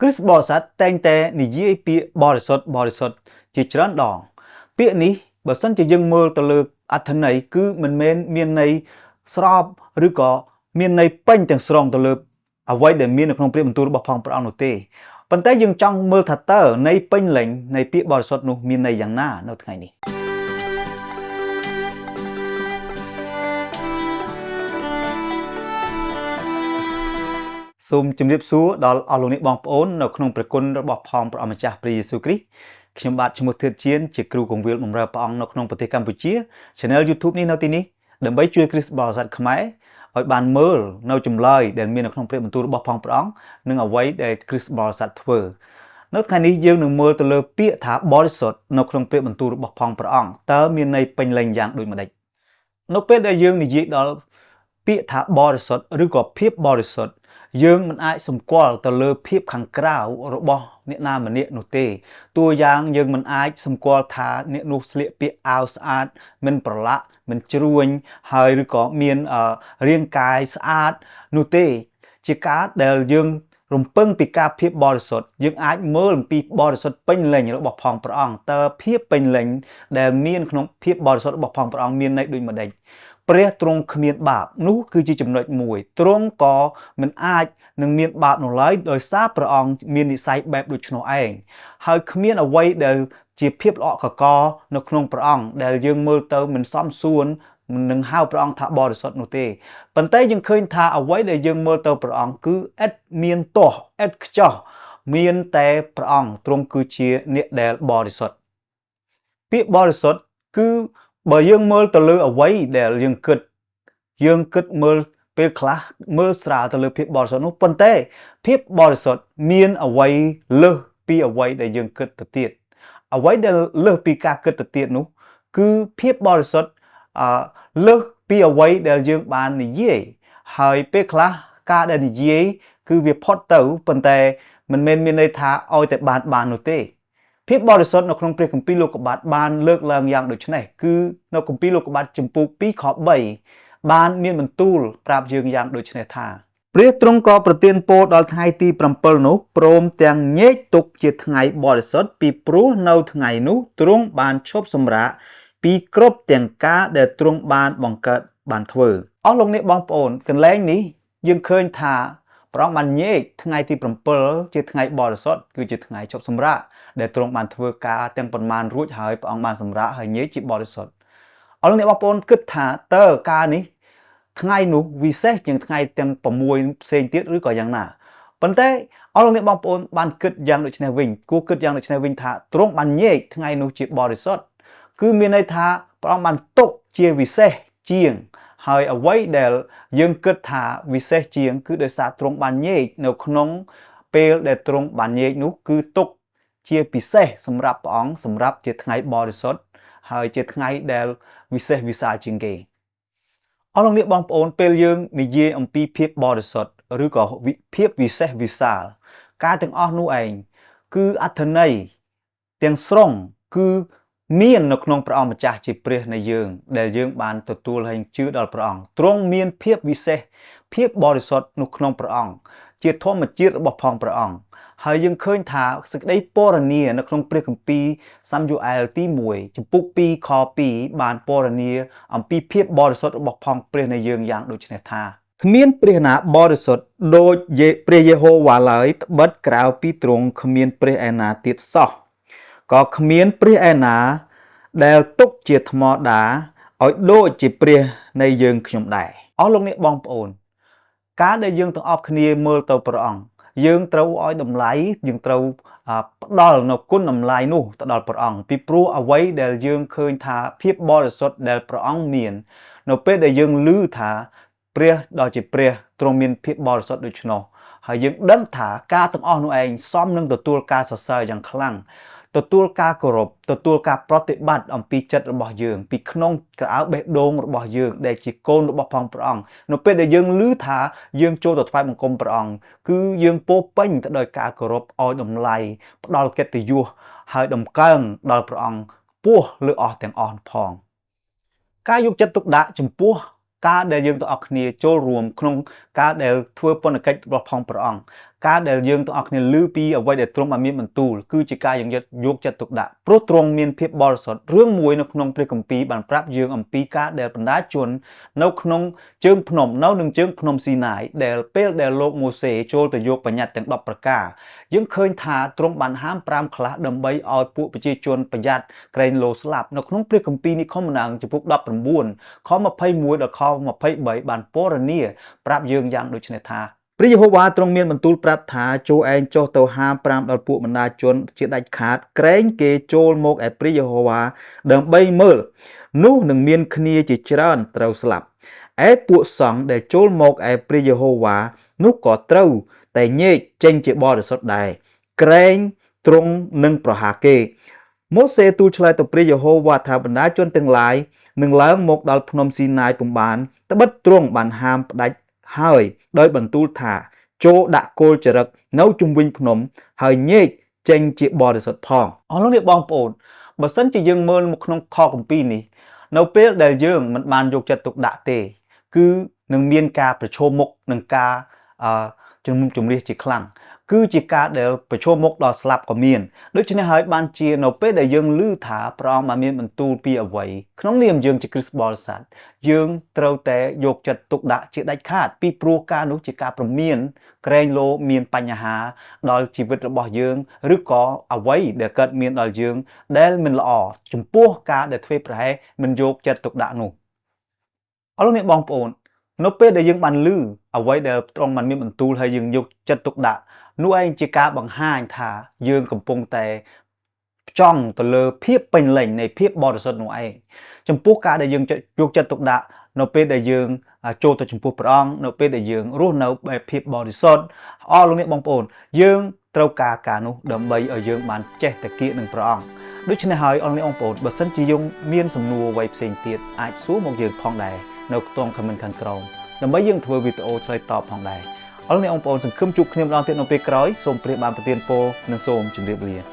គ្រិស្តបរិស័ទតែងតែនិយាយពាក្យបរិសុទ្ធបរិសុទ្ធជាច្រើនដងពាក្យនេះបើសិនជាយើងមើលទៅលើអត្ថន័យគឺមិនមែនមានន័យស្របឬក៏មានន័យពេញទាំងស្រុងទៅលើអ្វីដែលមាននៅក្នុងព្រះបន្ទូលរបស់ផងព្រះអង្គនោះទេប៉ុន្តែយើងចង់មើលថាតើន័យពេញលេញនៃពាក្យបរិសុទ្ធនោះមានន័យយ៉ាងណានៅថ្ងៃនេះសូមជម្រាបសួរដល់អស់លោកអ្នកបងប្អូននៅក្នុងព្រះគុណរបស់ផងព្រះអម្ចាស់ព្រះយេស៊ូវគ្រីស្ទខ្ញុំបាទឈ្មោះធឿតជៀនជាគ្រូគង្វាលបម្រើព្រះអង្គនៅក្នុងប្រទេសកម្ពុជា Channel YouTube នេះនៅទីនេះដើម្បីជួយគ្រិស្តបរិស័ទខ្មែរឲ្យបានមើលនៅចម្លើយដែលមាននៅក្នុងព្រះបន្ទូលរបស់ផងព្រះអង្គនិងអ្វីដែលគ្រិស្តបរិស័ទធ្វើនៅថ្ងៃនេះយើងនឹងមើលទៅលើពាក្យថាបរិសុទ្ធនៅក្នុងព្រះបន្ទូលរបស់ផងព្រះអង្គតើមានន័យពេញលេញយ៉ាងដូចម្តេចនៅពេលដែលយើងនិយាយដល់ពាក្យថាបរិសុទ្ធឬក៏ភាពបរិសុទ្ធយើងមិនអាចសម្គាល់ទៅលើភាពខាងក្រៅរបស់អ្នកណាម្នាក់នោះទេតួយ៉ាងយើងមិនអាចសម្គាល់ថាអ្នកនោះស្លៀកពាក់អាវស្អាតមិនប្រឡាក់មិនជ្រួញហើយឬក៏មានរាងកាយស្អាតនោះទេជាការដែលយើងរំពឹងពីការភាពបរិសុទ្ធយើងអាចមើលអំពីបរិសុទ្ធពេញលេញរបស់ផងព្រះអង្គតើភាពពេញលេញដែលមានក្នុងភាពបរិសុទ្ធរបស់ផងព្រះអង្គមានន័យដូចម្តេចព្រះទ្រង់គ្មានបាបនោះគឺជាចំណុចមួយទ្រង់ក៏មិនអាចនឹងមានបាបនោះឡើយដោយសារព្រះអង្គមាននិស័យបែបដូច្នោះឯងហើយគ្មានអ្វីដែលជាភាពល្អក់កកនៅក្នុងព្រះអង្គដែលយើងមើលទៅមិនសមសួននឹងហៅព្រះអង្គថាបរិសុទ្ធនោះទេប៉ុន្តែយើងឃើញថាអ្វីដែលយើងមើលទៅព្រះអង្គគឺឥតមានទាស់ឥតខ្ចោះមានតែព្រះអង្គទ្រង់គឺជាអ្នកដែលបរិសុទ្ធពាក្យបរិសុទ្ធគឺបើយើងមើលទៅលើអ្វីដែលយើងគិតមើលពេលខ្លះមើលស្រាលទៅលើភាពបរិសុទ្ធនោះប៉ុន្តែភាពបរិសុទ្ធមានអ្វីលើសពីអ្វីដែលយើងគិតទៅទៀតអ្វីដែលលើសពីការគិតទៅទៀតនោះគឺភាពបរិសុទ្ធលើសពីអ្វីដែលយើងបាននិយាយហើយពេលខ្លះការដែលនិយាយគឺវាផុតទៅប៉ុន្តែមិនមែនមានន័យថាឲ្យតែបាននោះទេភាពបរិសុទ្ធនៅក្នុងព្រះគម្ពីរលោកុបាទបានលើកឡើងយ៉ាងដូចនេះគឺនៅគម្ពីរលោកុបាទជំពូក2ខ3បានមានបន្ទូលប្រាប់យើងយ៉ាងដូចនេះថាព្រះទ្រង់ក៏ប្រទានពរដល់ថ្ងៃទី7នោះព្រមទាំងញែកទុកជាថ្ងៃបរិសុទ្ធពីព្រោះនៅថ្ងៃនោះទ្រង់បានឈប់សម្រាកពីគ្រប់ទាំងការដែលទ្រង់បានបង្កើតបានធ្វើអស់លោកអ្នកបងប្អូនកន្លែងនេះយើងឃើញថាព្រះអង្គបានញែកថ្ងៃទី7ជាថ្ងៃបរិសុទ្ធគឺជាថ្ងៃឈប់សម្រាកដែលទ្រង់បានធ្វើការទាំងប៉ុន្មានរួចហើយព្រះអង្គបានសម្រាកហើយញែកជាបរិសុទ្ធអស់លោកអ្នកបងប្អូនគិតថាតើការនេះថ្ងៃនោះវិសេសជាងថ្ងៃទាំង6ផ្សេងទៀតឬក៏យ៉ាងណាប៉ុន្តែអស់លោកអ្នកបងប្អូនបានគិតយ៉ាងដូចនេះវិញគួរគិតយ៉ាងដូចនេះវិញថាទ្រង់បានញែកថ្ងៃនោះជាបរិសុទ្ធគឺមានន័យថាព្រះអង្គបានទុកជាវិសេសជាងហើយអ្វីដែលយើងគិតថាវិសេសជាងគឺដោយសារទ្រង់បានញែកនៅក្នុងពេលដែលទ្រង់បានញែកនោះគឺទុកជាពិសេសសម្រាប់ព្រះអង្គសម្រាប់ជាថ្ងៃបរិសុទ្ធហើយជាថ្ងៃដែលវិសេសវិសាលជាងគេអស់លោកអ្នកបងប្អូនពេលយើងនិយាយអំពីភាពបរិសុទ្ធឬក៏ភាពវិសេសវិសាលការទាំងអស់នោះឯងគឺអត្ថន័យទាំងស្រុងគឺមាននៅក្នុងព្រះអង្គម្ចាស់ជាព្រះនៃយើងដែលយើងបានទទួលហើយជឿដល់ព្រះអង្គទ្រង់មានភាពវិសេសភាពបរិសុទ្ធនៅក្នុងព្រះអង្គជាធម្មជាតិរបស់ផងព្រះអង្គហើយយើងឃើញថាសេចក្តីពរនានៅក្នុងព្រះគម្ពីរសាមយូអែលទី1ចំពុក2ខ2បានពរនាអំពីភាពបរិសុទ្ធរបស់ផងព្រះនៃយើងយ៉ាងដូចនេះថាគ្មានព្រះណាបរិសុទ្ធដូចព្រះយេហូវ៉ាឡើយត្បិតក្រៅពីទ្រង់គ្មានព្រះឯណាទៀតសោះក៏គ្មានព្រះឯណាដែលទុកជាថ្មដាឲ្យដូចជាព្រះនៃយើងខ្ញុំដែរអស់លោកអ្នកបងប្អូនការដែលយើងទាំងអស់គ្នាមើលទៅព្រះអង្គយើងត្រូវឲ្យតម្លៃយើងត្រូវផ្ដល់នៅគុណតម្លៃនោះទៅដល់ព្រះអង្គពីព្រោះអ្វីដែលយើងឃើញថាភាពបរិសុទ្ធដែលព្រះអង្គមាននៅពេលដែលយើងឮថាព្រះដ៏ជាព្រះទ្រង់មានភាពបរិសុទ្ធដូច្នោះហើយយើងដឹងថាការទាំងអស់នោះឯងសមនឹងទទួលការសរសើរយ៉ាងខ្លាំងទទួលការគោរពទទួលការប្រតិបត្តិអំពីចិត្តរបស់យើងពីក្នុងក្រអៅបេះដូងរបស់យើងដែលជាកូនរបស់ផងព្រះអង្គនៅពេលដែលយើងឮថាយើងចូលទៅថ្វាយបង្គំព្រះអង្គគឺយើងពោពេញទៅដោយការគោរពឲ្យតម្លៃផ្ដល់កិត្តិយសហើយតម្កើងដល់ព្រះអង្គខ្ពស់លើអស់ទាំងអស់ផងការយកចិត្តទុកដាក់ចំពោះការដែលយើងទាំងអស់គ្នាចូលរួមក្នុងការដែលធ្វើពន្ធកិច្ចរបស់ផងព្រះអង្គ ការដែលយើងទាំងអស់គ្នាឮពីអ្វីដែលទ្រង់បានមានបន្ទូលគឺជាការយើងយកចិត្តទុកដាក់ព្រោះទ្រង់មានភាពបរិសុទ្ធរឿងមួយនៅក្នុងព្រះគម្ពីរបានប្រាប់យើងអំពីការដែលបណ្ដាជននៅក្នុងជើងភ្នំនៅនឹងជើងភ្នំស៊ីណាយដែលពេលដែលលោកម៉ូសេចូលទៅយកបញ្ញត្តិទាំង10ប្រការយើងឃើញថាទ្រង់បានហាមប្រាមខ្លះដើម្បីឲ្យពួកប្រជាជនប្រយ័ត្នក្រែងលោស្លាប់នៅក្នុងព្រះគម្ពីរនិខមណាងជំពូក19ខ21ដល់ខ23បានពណ៌នាប្រាប់យើងយ៉ាងដូចនេះថាព្រះយេហូវ៉ាទ្រង់មានបន្ទូលប្រាប់ថាចូលឯងចុះទៅហាមប្រាមដល់ពួកបណ្ដាជនជាដាច់ខាតក្រែងគេចូលមកឯព្រះយេហូវ៉ាដើម្បីមើលនោះនឹងមានគ្នាជាច្រើនត្រូវស្លាប់ឯពួកសង្ឃដែលចូលមកឯព្រះយេហូវ៉ានោះក៏ត្រូវតែញែកចេញជាបរិសុទ្ធដែរក្រែងទ្រង់នឹងប្រហារគេម៉ូសេទូលឆ្លើយទៅព្រះយេហូវ៉ាថាបណ្ដាជនទាំងឡាយនឹងឡើងមកដល់ភ្នំស៊ីណាយពុំបានត្បិតទ្រង់បានហាមផ្ដាច់ហើយដោយបន្ទូលថាចូលដាក់គោលចរិកនៅជុំវិញភ្នំហើយញែកចេញជាបរិសុទ្ធផងអស់លោកអ្នកបងប្អូនបើសិនជាយើងមើលមកក្នុងខគម្ពីរនេះនៅពេលដែលយើងមិនបានយកចិត្តទុកដាក់ទេគឺនឹងមានការប្រឈមមុខនឹងការអឺជំនុំជម្រះជាខ្លាំងគឺជាការដែលប្រឈមមុខដល់ស្លាប់ក៏មានដូច្នេះហើយបានជានៅពេលដែលយើងឮថាព្រះអង្គបានមានបន្ទូលពីអ្វីក្នុងនាមយើងជាគ្រិស្តបរិស័ទយើងត្រូវតែយកចិត្តទុកដាក់ជាដាច់ខាតពីព្រោះការនោះជាការព្រមានក្រែងលោមានបញ្ហាដល់ជីវិតរបស់យើងឬក៏អ្វីដែលកើតមានដល់យើងដែលមិនល្អចំពោះការដែលធ្វើប្រហែសមិនយកចិត្តទុកដាក់នោះអរលោកអ្នកបងប្អូននៅពេលដែលយើងបានឮអ្វីដែលទ្រង់បានមានបន្ទូលហើយយើងយកចិត្តទុកដាក់នោះឯងជាការបង្ហាញថាយើងកំពុងតែចង់ទៅលើភាពពេញលេញនៃភាពបរិសុទ្ធនោះឯងចំពោះការដែលយើងយកចិត្តទុកដាក់នៅពេលដែលយើងចូលទៅចំពោះព្រះអង្គនៅពេលដែលយើងរស់នៅបែបភាពបរិសុទ្ធអស់លោកអ្នកបងប្អូនយើងត្រូវការការនោះដើម្បីឲ្យយើងបានចេះតគៀកនឹងព្រះអង្គដូច្នេះហើយអស់លោកអ្នកបងប្អូនបើសិនជាយើងមានសំណួរអ្វីផ្សេងទៀតអាចសួរមកយើងផងដែរនៅក្នុង comment ខាងក្រោមដើម្បីយើងធ្វើវីដេអូឆ្លើយតបផងដែរអរលោកអ្នកបងប្អូនសង្ឃឹមជួបគ្នាម្ដងទៀតនៅពេលក្រោយសូមព្រះបានប្រទានពរនិងសូមជម្រាបលា។